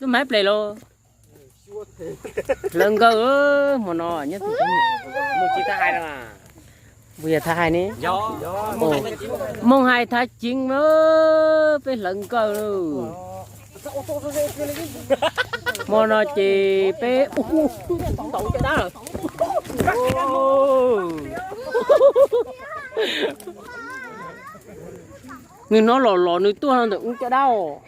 Tub Maiv Ples los hlawv nkawj hmo no nyob twg. Mus tsis tau hais no. Puas yog thav hais ne? Moog hais thav ceev, peb hlawv nkawj lauj. Hmo no ces peb nws hnov los los nws tuaj ntawm ub caj dab os.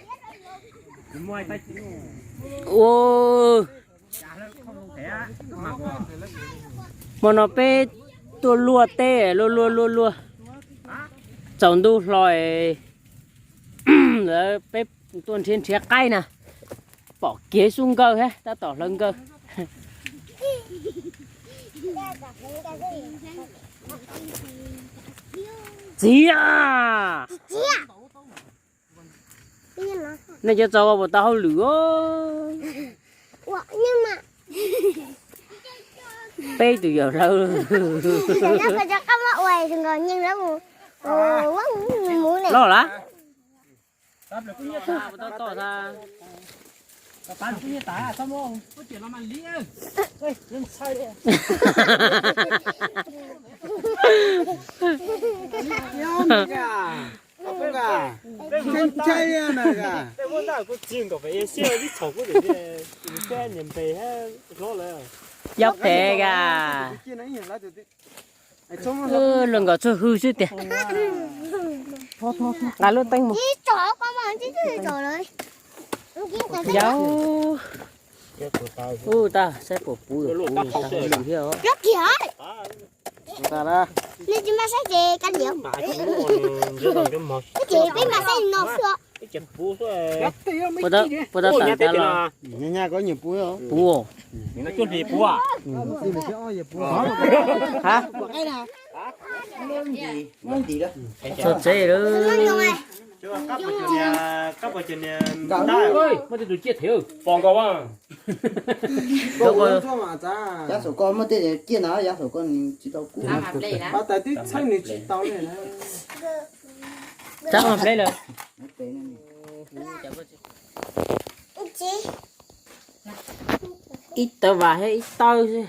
Ua, hmo no peb tuaj luaj teb luaj luaj luaj luaj, tsaus ntuj hlo es lawv peb tuaj nrhiav nrhiav qaib na, pom kiag xub nkawj thiab tab tom hlawv nkawj. Txiv a, nej cov txaus puas tau hauj lwm os? Peb tus yawm hlawv. Loj lawm. Yob pem a, luag nkawd tsuag hwj xwb tiag. Nqa lub teeb mus. Yau, ub, tag saib puas puv puv tau hauj lwm thiab os. Puas tau tas tas los? Puv. Ha, txog tsev lawm. Muaj tej tus ciaj thev pos nkaus. Yav saum ko muaj tej ciaj na, yav saum ko nws tsis tau kub. Tsab hleb lawm. Ib tawv vas thiab ib tawb xwb.